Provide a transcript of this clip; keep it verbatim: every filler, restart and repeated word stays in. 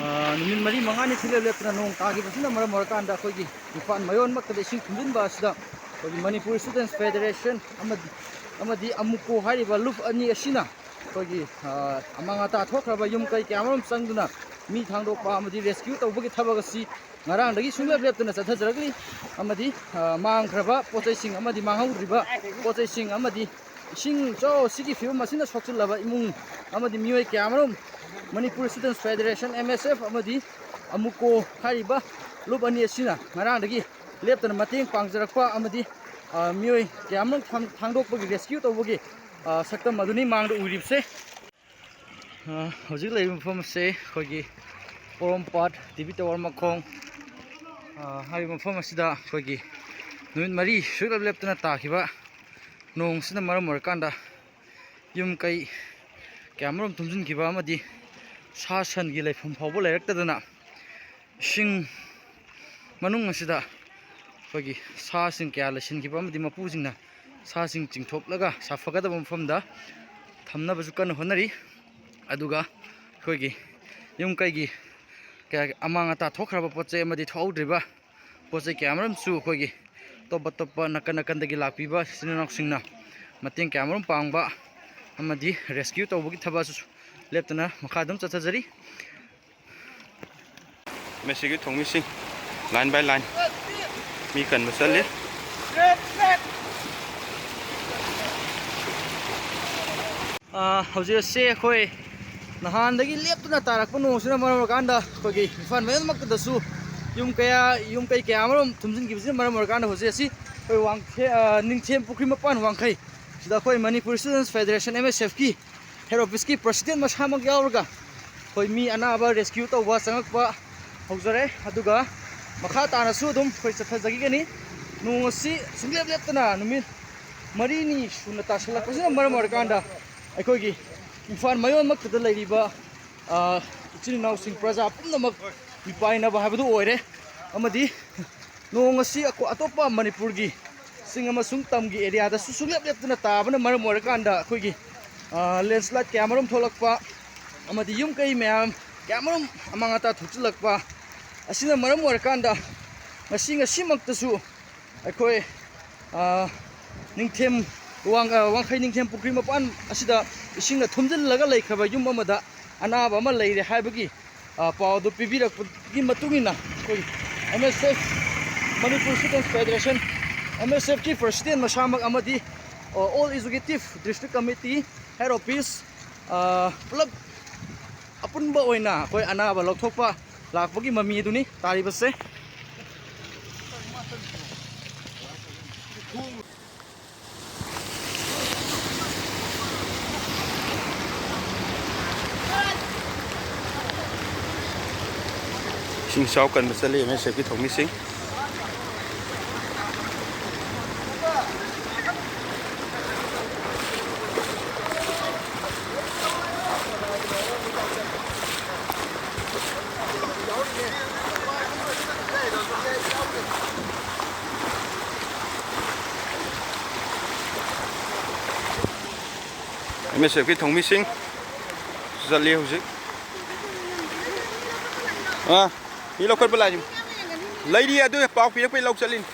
ꯑ, ꯅꯨꯃꯤꯠ ꯃꯔꯤ ꯃꯉꯥꯅꯤ ꯁꯨꯡꯂꯦꯞ ꯂꯦꯞꯇꯅ ꯅꯣꯡ ꯇꯥꯈꯤꯕꯁꯤꯅ ꯃꯔꯝ ꯑꯣꯏꯔꯀꯥꯟꯗ ꯑꯩꯈꯣꯏꯒꯤ ꯏꯝꯐꯥꯜ ꯃꯌꯣꯟꯃꯛꯇꯗ ꯏꯁꯤꯡ ꯊꯨꯝꯖꯤꯟꯕ ꯑꯁꯤꯗ ꯑꯩꯈꯣꯏꯒꯤ ꯃꯅꯤꯄꯨꯔ ꯏꯁꯇꯨꯗꯦꯟꯁ ꯐꯦꯗꯔꯦꯁꯟ ꯑꯃꯗꯤ, ꯑꯃꯗꯤ ꯑꯃꯨꯀꯣ ꯍꯥꯏꯔꯤꯕ ꯂꯨꯞ ꯑꯅꯤ ꯑꯁꯤꯅ ꯑꯩꯈꯣꯏꯒꯤ, ꯑ, ꯑꯃꯥꯡ ꯑꯇꯥ ꯊꯣꯛꯈ꯭ꯔꯕ ꯌꯨꯝ ꯀꯩ ꯀꯌꯥ ꯑꯃꯔꯣꯝ ꯆꯪꯗꯨꯅ ꯃꯤ ꯊꯥꯡꯗꯣꯛꯄ ꯑꯃꯗꯤ ꯔꯦꯁꯀ꯭ꯌꯨ ꯇꯧꯕꯒꯤ ꯊꯕꯛ ꯑꯁꯤ ꯉꯔꯥꯡꯗꯒꯤ ꯁꯨꯡꯂꯦꯞ ꯂꯦꯞꯇꯅ ꯆꯠꯊꯖꯔꯛꯂꯤ꯫ ꯑꯃꯗꯤ, ꯑ, ꯃꯥꯡꯈ꯭ꯔꯕ ꯄꯣꯠꯆꯩꯁꯤꯡ ꯑꯃꯗꯤ ꯃꯥꯡꯍꯧꯗ꯭ꯔꯤꯕ ꯄꯣꯠꯆꯩꯁꯤꯡ ꯑꯃꯗꯤ ꯏꯁꯤꯡ ꯏꯆꯥꯎ ꯑꯁꯤꯒꯤ ꯐꯤꯕꯝ ꯑꯁꯤꯅ ꯁꯣꯛꯆꯤꯜꯂꯕ ꯏꯃꯨꯡ ꯑꯃꯗꯤ ꯃꯤꯑꯣꯏ ꯀꯌꯥ ꯑꯃꯔꯣꯝ ꯃꯅꯤꯄꯨꯔ ꯏꯁꯇꯨꯗꯦꯟꯁ ꯐꯦꯗꯔꯦꯁꯟ, ꯑꯦꯝ ꯑꯦꯁ ꯑꯦꯐ, ꯑꯃꯗꯤ ꯑꯃꯨꯀꯣ ꯍꯥꯏꯔꯤꯕ ꯂꯨꯞ ꯑꯅꯤ ꯑꯁꯤꯅ ꯉꯔꯥꯡꯗꯒꯤ ꯂꯦꯞꯇꯅ ꯃꯇꯦꯡ ꯄꯥꯡꯖꯔꯛꯄ ꯑꯃꯗꯤ, ꯑ, ꯃꯤꯑꯣꯏ ꯀꯌꯥ ꯑꯃꯔꯣꯝ ꯊꯥꯡ-, ꯊꯥꯡꯗꯣꯛꯄꯒꯤ, ꯔꯦꯁꯀ꯭ꯌꯨ ꯇꯧꯕꯒꯤ, ꯑ, ꯁꯛꯇꯝ ꯑꯗꯨꯅꯤ ꯃꯥꯡꯗ ꯎꯔꯤꯕꯁꯦ꯫ ꯑ, ꯍꯧꯖꯤꯛ ꯂꯩꯔꯤꯕ ꯃꯐꯝ ꯑꯁꯦ ꯑꯩꯈꯣꯏꯒꯤ ꯄꯣꯔꯣꯝꯄꯥꯠ ꯇꯤ ꯚꯤ ꯇꯥꯋꯔ ꯃꯈꯣꯡ, ꯑ, ꯍꯥꯏꯔꯤꯕ ꯃꯐꯝ ꯑꯁꯤꯗ ꯑꯩꯈꯣꯏꯒꯤ ꯅꯨꯃꯤꯠ ꯃꯔꯤ ꯁꯨꯡꯂꯦꯞ ꯂꯦꯞꯇꯅ ꯇꯥꯈꯤꯕ ꯅꯣꯡꯁꯤꯅ ꯃꯔꯝ ꯑꯣꯏꯔꯀꯥꯟꯗ ꯌꯨꯝ ꯀꯩ ꯀꯌꯥꯃꯔꯨꯝ ꯊꯨꯝꯖꯤꯟꯈꯤꯕ ꯑꯃꯗꯤ ꯁꯥ ꯁꯟꯒꯤ ꯂꯩꯐꯝ ꯐꯥꯎꯕ ꯂꯩꯔꯛꯇꯗꯅ ꯏꯁꯤꯡ ꯃꯅꯨꯡ ꯑꯁꯤꯗ ꯑꯩꯈꯣꯏꯒꯤ ꯁꯥꯁꯤꯡ ꯀꯌꯥ ꯂꯩꯁꯤꯟꯈꯤꯕ ꯑꯃꯗꯤ ꯃꯄꯨꯁꯤꯡꯅ ꯁꯥꯁꯤꯡ ꯆꯤꯡꯊꯣꯛꯂꯒ ꯁꯥꯐꯒꯗꯕ ꯃꯐꯝꯗ ꯊꯝꯅꯕꯁꯨ ꯀꯟꯅ ꯍꯣꯠꯅꯔꯤ꯫ ꯑꯗꯨꯒ ꯑꯩꯈꯣꯏꯒꯤ ꯌꯨꯝ ꯀꯩꯒꯤ ꯀꯌꯥ ꯑꯃꯥꯡ ꯑꯇꯥ ꯊꯣꯛꯈ꯭ꯔꯕ ꯄꯣꯠ ꯆꯩ ꯑꯃꯗꯤ ꯊꯣꯛꯍꯧꯗ꯭ꯔꯤꯕ ꯄꯣꯠ ꯆꯩ ꯀꯌꯥ ꯑꯃꯔꯣꯝꯁꯨ ꯑꯩꯈꯣꯏꯒꯤ ꯑꯇꯣꯞ ꯑꯇꯣꯞꯄ ꯅꯥꯀꯟ ꯅꯥꯀꯟꯗꯒꯤ ꯂꯥꯛꯄꯤꯕ ꯏꯆꯤꯟ ꯏꯅꯥꯎꯁꯤꯡꯅ ꯃꯇꯦꯡ ꯀꯌꯥ ꯑꯃꯔꯣꯝ ꯄꯥꯡꯕ ꯑꯃꯗꯤ ꯔꯦꯁꯀ꯭ꯌꯨ ꯇꯧꯕꯒꯤ ꯊꯕꯛ ꯑꯁꯤꯁꯨ ꯂꯦꯞꯇꯅ ꯃꯈꯥ ꯑꯗꯨꯝ ꯆꯠꯊꯖꯔꯤ꯫ ꯃꯁꯤꯒꯤ ꯊꯣꯡꯃꯤꯁꯤꯡ line by line ꯃꯤ ꯀꯟꯕ ꯆꯠꯂꯤ꯫ ꯑꯥ, ꯍꯧꯖꯤꯛ ꯑꯁꯦ ꯑꯩꯈꯣꯏ ꯅꯍꯥꯟꯗꯒꯤ ꯂꯦꯞꯇꯅ ꯇꯥꯔꯛꯄ ꯅꯣꯡꯁꯤꯅ ꯃꯔꯝ ꯑꯣꯏꯔꯀꯥꯟꯗ ꯑꯩꯈꯣꯏꯒꯤ ꯏꯝꯐꯥꯜ ꯃꯌꯣꯟꯃꯛꯇꯗꯁꯨ ꯌꯨꯝ ꯀꯌꯥ, ꯌꯨꯝ ꯀꯩ ꯀꯌꯥ ꯑꯃꯔꯣꯝ ꯊꯨꯝꯖꯤꯟꯈꯤꯕꯁꯤꯅ ꯃꯔꯝ ꯑꯣꯏꯔꯀꯥꯟꯗ ꯍꯧꯖꯤꯛ ꯑꯁꯤ ꯑꯩꯈꯣꯏ ꯋꯥꯡꯈꯦ-, ꯑꯥ, ꯅꯤꯡꯊꯦꯝ ꯄꯨꯈ꯭ꯔꯤ ꯃꯄꯥꯟ ꯋꯥꯡꯈꯩ ꯁꯤꯗ ꯑꯩꯈꯣꯏ ꯃꯅꯤꯄꯨꯔ ꯏꯁꯇꯨꯗꯦꯟꯁ ꯐꯦꯗꯔꯦꯁꯟ, ꯑꯦꯝ ꯑꯦꯁ ꯑꯦꯐꯀꯤ ꯍꯦꯠ ꯑꯣꯐꯤꯁꯀꯤ ꯄ꯭ꯔꯁꯤꯗꯦꯟ ꯃꯁꯥꯃꯛ ꯌꯥꯎꯔꯒ ꯑꯩꯈꯣꯏ ꯃꯤ ꯑꯅꯥꯕ ꯔꯦꯁꯀ꯭ꯌꯨ ꯇꯧꯕ ꯆꯪꯉꯛꯄ ꯍꯧꯖꯔꯦ꯫ ꯑꯗꯨꯒ ꯃꯈꯥ ꯇꯥꯅꯁꯨ ꯑꯗꯨꯝ ꯑꯩꯈꯣꯏ ꯆꯠꯊꯖꯈꯤꯒꯅꯤ꯫ ꯅꯣꯡ ꯑꯁꯤ ꯁꯨꯡꯂꯦꯞ ꯂꯦꯞꯇꯅ ꯅꯨꯃꯤꯠ ꯃꯔꯤꯅꯤ ꯁꯨꯅ ꯇꯥꯁꯜꯂꯛꯄꯁꯤꯅ ꯃꯔꯝ ꯑꯣꯏꯔꯀꯥꯟꯗ ꯑꯩꯈꯣꯏꯒꯤ ꯏꯝꯐꯥꯜ ꯃꯌꯣꯟꯃꯛꯇꯗ ꯂꯩꯔꯤꯕ, ꯑ, ꯏꯆꯤꯜ ꯏꯅꯥꯎꯁꯤꯡ, ꯄ꯭ꯔꯖꯥ ꯄꯨꯝꯅꯃꯛ ꯃꯤꯄꯥꯏꯅꯕ ꯍꯥꯏꯕꯗꯨ ꯑꯣꯏꯔꯦ꯫ ꯑꯃꯗꯤ ꯅꯣꯡ ꯑꯁꯤ ꯑꯀꯣ-, ꯑꯇꯣꯞꯄ ꯃꯅꯤꯄꯨꯔꯒꯤ ꯆꯤꯡ ꯑꯃꯁꯨꯡ ꯇꯝꯒꯤ ꯑꯦꯔꯤꯌꯥꯗꯁꯨ ꯁꯨꯡꯂꯦꯞ ꯂꯦꯞꯇꯅ ꯇꯥꯕꯅ ꯃꯔꯝ ꯑꯣꯏꯔꯀꯥꯟꯗ ꯑꯩꯈꯣꯏꯒꯤ, ꯑ, ꯂꯦꯟꯁ꯭ꯂꯥꯏꯠ ꯀꯌꯥ ꯑꯃꯔꯣꯝ ꯊꯣꯛꯂꯛꯄ ꯑꯃꯗꯤ ꯌꯨꯝ ꯀꯩ ꯃꯌꯥꯝ ꯀꯌꯥꯃꯔꯨꯝ ꯑꯃꯥꯡ ꯑꯇꯥ ꯊꯣꯛꯆꯤꯜꯂꯛꯄ ꯑꯁꯤꯅ ꯃꯔꯝ ꯑꯣꯏꯔꯀꯥꯟꯗ ꯉꯁꯤ, ꯉꯁꯤꯃꯛꯇꯁꯨ ꯑꯩꯈꯣꯏ, ꯑ, ꯅꯤꯡꯊꯦꯝ ꯋꯥꯡ-, ꯑ, ꯋꯥꯡꯈꯩ ꯅꯤꯡꯊꯦꯝ ꯄꯨꯈ꯭ꯔꯤ ꯃꯄꯥꯟ ꯑꯁꯤꯗ ꯏꯁꯤꯡꯅ ꯊꯨꯝꯖꯤꯜꯂꯒ ꯂꯩꯈ꯭ꯔꯕ ꯌꯨꯝ ꯑꯃꯗ ꯑꯅꯥꯕ ꯑꯃ ꯂꯩꯔꯦ ꯍꯥꯏꯕꯒꯤ, ꯑ, ꯄꯥꯎ ꯑꯗꯨ ꯄꯤꯕꯤꯔꯛꯄꯒꯤ ꯃꯇꯨꯡ ꯏꯟꯅ ꯑꯩꯈꯣꯏ M S F, Manipur Students Federation, M S F ꯀꯤ president ꯃꯁꯥꯃꯛ ꯑꯃꯗꯤ, ꯑ, all executive, district committee, head office, ꯑ, ꯄꯨꯂꯞ ꯑꯄꯨꯟꯕ ꯑꯣꯏꯅ ꯑꯩꯈꯣꯏ ꯑꯅꯥꯕ ꯂꯧꯊꯣꯛꯄ ꯂꯥꯛꯄꯒꯤ ꯃꯃꯤ ꯑꯗꯨꯅꯤ ꯇꯥꯔꯤꯕꯁꯦ꯫ ꯏꯁꯤꯡ ꯏꯆꯥꯎ ꯀꯟꯕ ꯆꯠꯂꯤ M S F ꯀꯤ ꯊꯧꯃꯤꯁꯤꯡ꯫ M S F ꯀꯤ ꯊꯧꯃꯤꯁꯤꯡ ꯆꯠꯂꯤ ꯍꯧꯖꯤꯛ꯫ ꯑꯥ, ꯃꯤ ꯂꯧꯈꯠꯄ ꯂꯥꯛꯏ꯫ ꯂꯩꯔꯤ, ꯑꯗꯨ ꯄꯥꯎ ꯄꯤꯔꯛꯄꯩ ꯂꯧ ꯆꯠꯂꯤꯅꯤ꯫